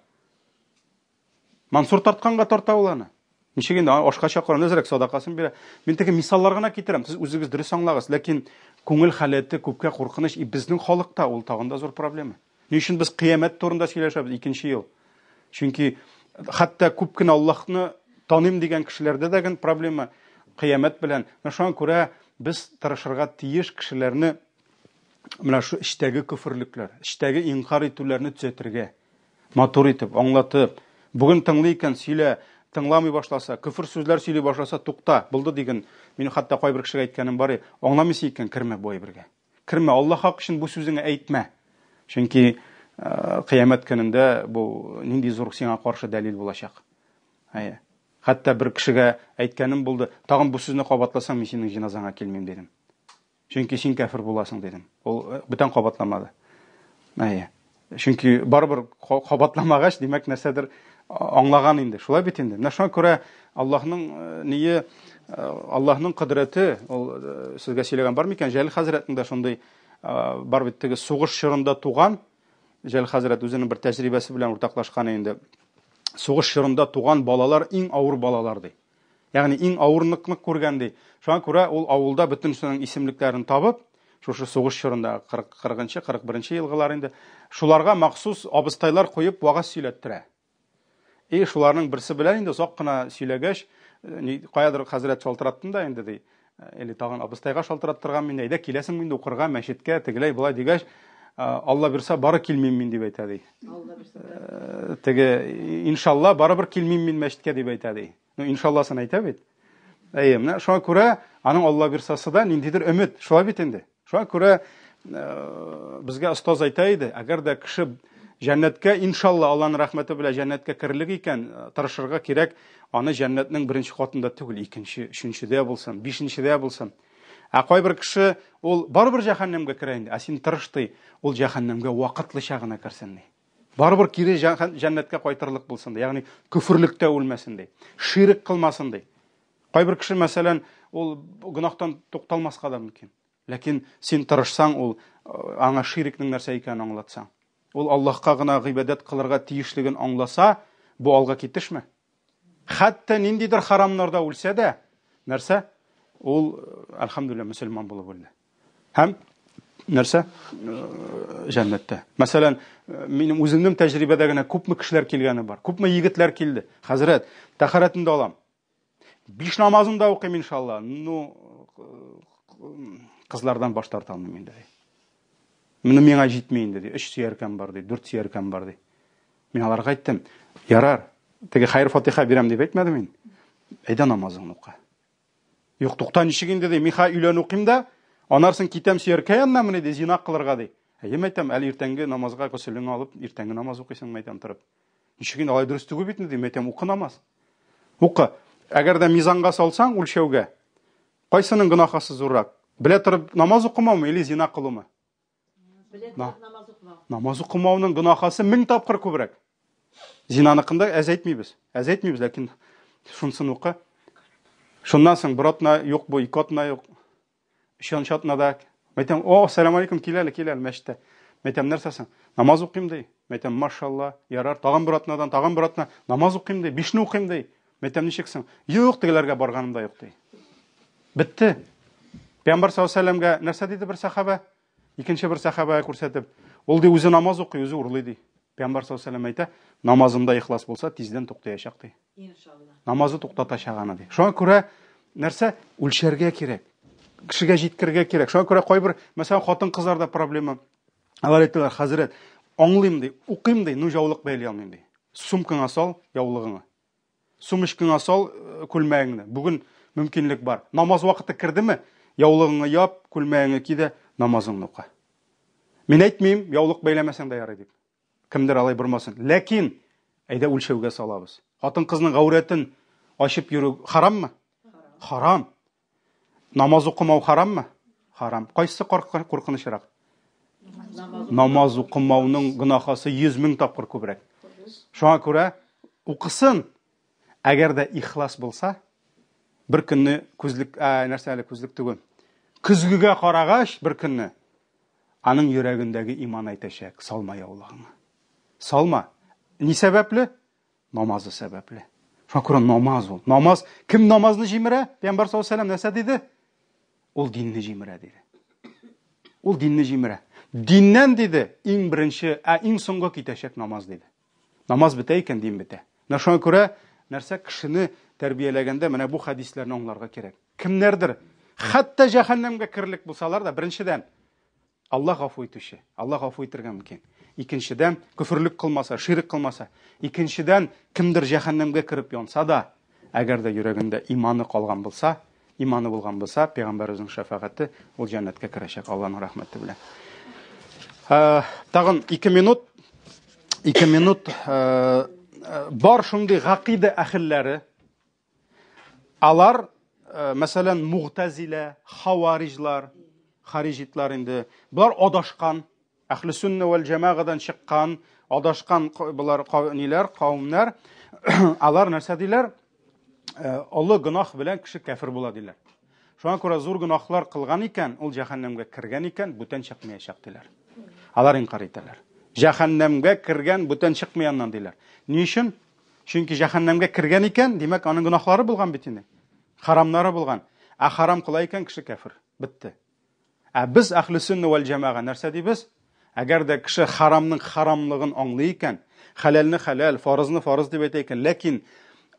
Мансур тартканга тарта ул аны. Ничек инде ашка чакыра, әзрәк садакасын бирә. Мин теге мисаллар гына китерәм, сез үзегез дөрес аңлагыз. Ләкин күңел халәте күпкә куркыныч, и безнең халыкта ул тагын да зур проблема. Ни өчен без кыямәт турында сөйләшәбез икенче ел? Чөнки хәтта күп кенә Аллаһны таныйм дигән кешеләрдә дә ген проблема кыямәт белән. Менә шуңа күрә без тырышырга тиеш кешеләрне менә шу эчтәге көферлекләр, эчтәге инкар итүләрне төзәтергә. Матур итеп, аңлатып. Бүген тыңлый икән, сөйлә. Тыңламый башласа, көфер сүзләр сөйли башласа, тукта, булды диген. Мин хәтта кайбер кешегә әйткәнем бар, аңламыйсың икән, кермә бу әйбергә. Кермә, Аллаһ хакы өчен бу сүзеңне әйтмә. Чөнки кыямәт көнендә бу нинди зур сиңа каршы дәлил булачак. Әйе. Хәтта бер кешегә әйткәнем булды, тагын бу сүзне кабатласаң, мин синең җеназаңа килмим, дидем. Чөнки син кәфер буласың, дидем. Ул э, бүтән кабатламады. Әйе. Чөнки барыбер кабатламагач, димәк, нәрсәдер аңлаган инде. Шулай бит инде. Менә шуңа күрә Аллаһның э, ние, э, Аллаһның кодрәте, ул сезгә сөйләгән бар микән? Җәлил хәзрәтнең дә шундый бар бит теге сугыш чорында туган Җәлил хәзрәт үзенең бер тәҗрибәсе белән уртаклашкан инде. Сугыш чорында туган балалар иң авыр балалар ди. Ягъни иң авырлыкны күргән ди. Шуңа күрә ул авылда бөтенесенең исемлекләрен табып, шушы сугыш чорында 40-нчы, 41-нче елгылар инде, шуларга махсус абыстайлар куеп вагаз сөйләттерә. И шуларның берсе белән инде озак кына сөйләгәч, э, каядыр хәзрәт шалтыраттым да инде ди. Э, или тагын абыстайга шалтыраттырган мин, әйдә киләсеңме инде укырга мәчеткә, тегеләй болай дигәч, э, Алла бирсә, бары килмим мин дип әйтә ди. Алла бирсә. Теге иншалла барыбер килмим мин мәчеткә дип әйтә ди. Ну, иншалласын әйтә бит. Әйе, менә шуңа күрә аның Алла бирсасы да ниндидер өмет, шулай бит инде. Шуңа күрә э, безгә остаз әйтә иде, әгәр дә кеше җәннәткә, иншалла, Алланың рәхмәте белән җәннәткә керерлек икән, э, тырышырга кирәк, аны җәннәтнең беренче катында түгел, икенче, өченчедә булсын, бишенчедә булсын. Ә кайбер кеше ул барыбер җәһәннәмгә керә инде, ә син тырыш ди, ул җәһәннәмгә вакытлыча гына керсен ди. Барыбер кире җәннәткә кайтырлык булсын ди. Ягъни көферлектә үлмәсен ди. Ширек кылмасын ди. Кайбер кеше, мәсәлән, ул гөнаһтан тукталмаска да мөмкин. Ләкин син тырышсаң, ул э, аңа ширекнең нәрсә икәнен аңлатсаң, ул Аллаһка гына гыйбадәт кылырга тиешлеген аңласа, бу алга китешме? Хәтта ниндидер харамнарда үлсә дә, нәрсә? Ул, э, әлхәмдүлилләһ, мөселман булып үлде. Һәм нәрсә? Э, җәннәттә. Мәсәлән, минем үземнең тәҗрибәдә генә күпме кешеләр килгәне бар, күпме егетләр килде. Хәзрәт, тәһарәтен дә алам. Биш намазын да укыйм, иншалла. Ну, кызлардан баш тарта алмыйм инде. Моны миңа җитми инде, ди. Өч сөяркәм бар, ди, дүрт сөяркәм бар, ди. Мин аларга әйттем, ярар, теге хәер фатиха бирәм дип әйтмәдем мин. Әйдә намазыңны укы. Юк, тукта, ничек инде, ди, мин хәзер өйлән укыйм да, анарсын китәм сөяркә янына менә, ди, зина кылырга, ди. Әйе, әйтәм, әле иртәнге намазга гөселеңне алып, иртәнге намаз укыйсың, әйтәм, торып. Ничек инде алай дөрес түгел бит инде, әйтәм, укы намаз. Укы. Әгәр дә мизанга салсаң, үлчәүгә, кайсының гөнаһасы зуррак? Белә торып намаз укымаумы или зина кылумы?
Белә торып намаз укымау.
Намаз укымауның гөнаһасы мең тапкыр күбрәк. Зинаныкында әз әйтмибез. Әз әйтмибез, ләкин шунысын укы. Шуннан соң бер атна юк бу, ике атна юк. Өченче атнада әйтәм, о, сәлам алейкум, кил әле, кил әле мәчеттә. Әйтәм, нәрсә соң? Намаз укыйм ди. Әйтәм, машалла, ярар, тагын бер атнадан, тагын бер атна намаз укыйм ди, бишне укыйм ди. Әйтәм, ничек соң? Юк, тегеләргә барганым да юк ди. Бетте. Пәйгамбәр саллаллаһу алейһи вәсәлләмгә нәрсә диде бер сәхабә? Икенче бер сәхабәгә күрсәтеп, ул ди үзе намаз укый, үзе урлый ди. Пәйгамбәр саллаллаһу алейһи вәсәлләм әйтә, намазында ихлас булса, тиздән туктаячак ди.
Иншалла.
Намазы туктатачак аны ди. Шуңа күрә нәрсә үлчәргә кирәк. Кешегә җиткерергә кирәк. Шуңа күрә кайбер, мәсәлән, хатын-кызларда проблема. Алар әйтәләр, хәзрәт, аңлыйм ди, укыйм ди, ну яулык бәйли алмыйм ди. Сумкаңа сал яулыгыңны. Сумочкаңа сал күлмәгеңне. Бүген мөмкинлек бар. Намаз вакыты кердеме? Яулыгыңны яп, күлмәгеңне ки дә намазыңны укы. Мин әйтмим, яулык бәйләмәсәң дә ярый дип. Кемдер алай бормасын. Ләкин әйдә үлчәүгә салабыз. Хатын-кызның гаурәтен ачып йөрү хараммы? Харам. Намаз укымау хараммы? Харам. Кайсы куркынычрак? Намаз укымауның гөнаһасы 100 мең тапкыр күбрәк. Шуңа күрә укысын. Әгәр дә ихлас булса, бер көнне күзлек, ә, нәрсә әле күзлек түгел. Көзгегә карагач, бер көнне аның йөрәгендәге иман әйтәчәк, салма яулыгыңны. Салма. Ни сәбәпле? Намазы сәбәпле. Шуңа күрә намаз ул. Намаз, кем намазны җимерә? Пәйгамбәр саллаллаһу алейһи вәсәлләм нәрсә диде? Ул динне җимерә диде. Ул динне җимерә. Диннән диде, иң беренче, ә иң соңгы китәчәк намаз диде. Намаз бетә икән, дин бетә. Менә шуңа күрә нәрсә кешене тәрбияләгәндә менә бу хәдисләрне аңларга кирәк. Кемнәрдер хәтта җәһәннәмгә керерлек булсалар да, беренчедән, Аллаһ гафу итүче. Аллаһ гафу итергә мөмкин. Икенчедән, көферлек кылмаса, ширк кылмаса. Икенчедән, кемдер җәһәннәмгә кереп янса да, әгәр дә йөрәгендә иманы калган булса, иманы булган булса, пәйгамбәребезнең шәфәгате ул җәннәткә керәчәк Аллаһның рәхмәте белән. Тагын 2 минут, 2 минут бар шундый гакыйда әһелләре, Алар, мәсәлән, мугтазилә, хавариҗлар, хариҗитлар инде, болар адашкан, әхле сөннә вәл җәмәгадан чыккан, адашкан болар ниләр, кавемнәр, алар нәрсә диләр? Олы гөнаһ белән кеше кәфер була диләр. Шуңа күрә зур гөнаһлар кылган икән, ул җәһәннәмгә кергән икән, бүтән чыкмаячак диләр. Алар инкар итәләр. Җәһәннәмгә кергән бүтән чыкмый аннан диләр. Ни өчен? Чөнки җәһәннәмгә кергән икән, димәк, аның гөнаһлары булган бит инде. Харамнары булган. Ә харам кыла икән, кеше кәфер. Бетте. Ә без әхле сөннә вәл җәмәга нәрсә дибез? Әгәр дә кеше харамның харамлыгын аңлый икән, хәләлне хәләл, фарызны фарыз дип әйтә икән, ләкин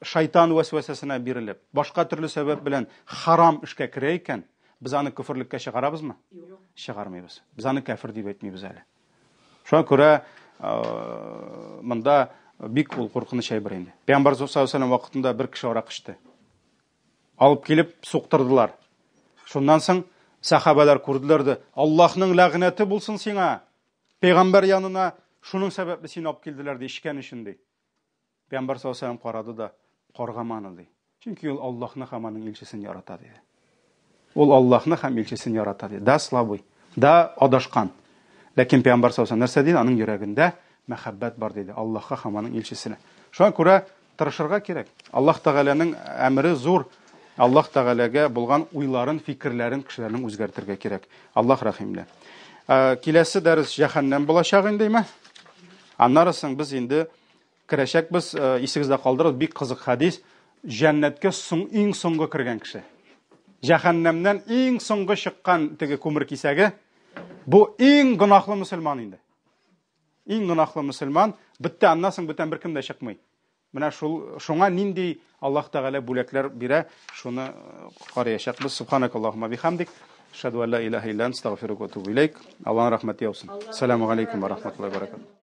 шайтан вәсвәсәсенә бирелеп, башка төрле сәбәп белән харам эшкә керә икән, без аны көферлеккә чыгарабызмы?
Юк.
Чыгармыйбыз. Без аны кәфер дип әйтмибез әле. Шуңа күрә монда бик ул куркыныч әйбер инде. Пәйгамбәр саллаллаһу алейһи вәсәлләм вакытында бер кеше арак эчте. Алып килеп суктырдылар. Шуннан соң сәхабәләр күрделәр дә, Аллаһның ләгънәте булсын сиңа. Пәйгамбәр янына шуның сәбәпле сине алып килделәр ди, эчкән өчен ди. Пәйгамбәр саллаллаһу алейһи вәсәлләм карады да, каргама аны ди. Чөнки ул Аллаһны һәм аның илчесен ярата диде. Ул Аллаһны һәм илчесен ярата диде. Да слабый, да адашкан. Ләкин пәйгамбәр саллаллаһу алейһи вәсәлләм нәрсә диде? Аның йөрәгендә мәхәббәт бар диде Аллаһка һәм аның илчесенә. Шуңа күрә тырышырга кирәк. Аллаһ Тәгаләнең әмере зур. Аллаһ Тәгаләгә булган уйларын, фикерләрен кешеләрнең үзгәртергә кирәк. Аллаһ рәхимле. Киләсе дәрес җәһәннәм булачак инде, әйме? Аннары соң без инде керәчәкбез, исегездә калдырыгыз, бик кызык хәдис. Җәннәткә соң иң соңгы кергән кеше. Җәһәннәмнән иң соңгы чыккан теге күмер кисәге. Бу иң гөнаһлы мөселман инде. Иң гөнаһлы мөселман, бетте, аннан соң бүтән беркем дә чыкмый. Менә шул шуңа нинди Аллаһ Тәгалә бүләкләр бирә, шуны караячакбыз. Субханакаллаһумма бихамдик. Ашһаду ан ла илаһа илля анта, астагфирука ва атубу илейк. Аллаһның рәхмәте яусын. Ассаламу алейкум ва рахматуллаһи ва баракатуһ.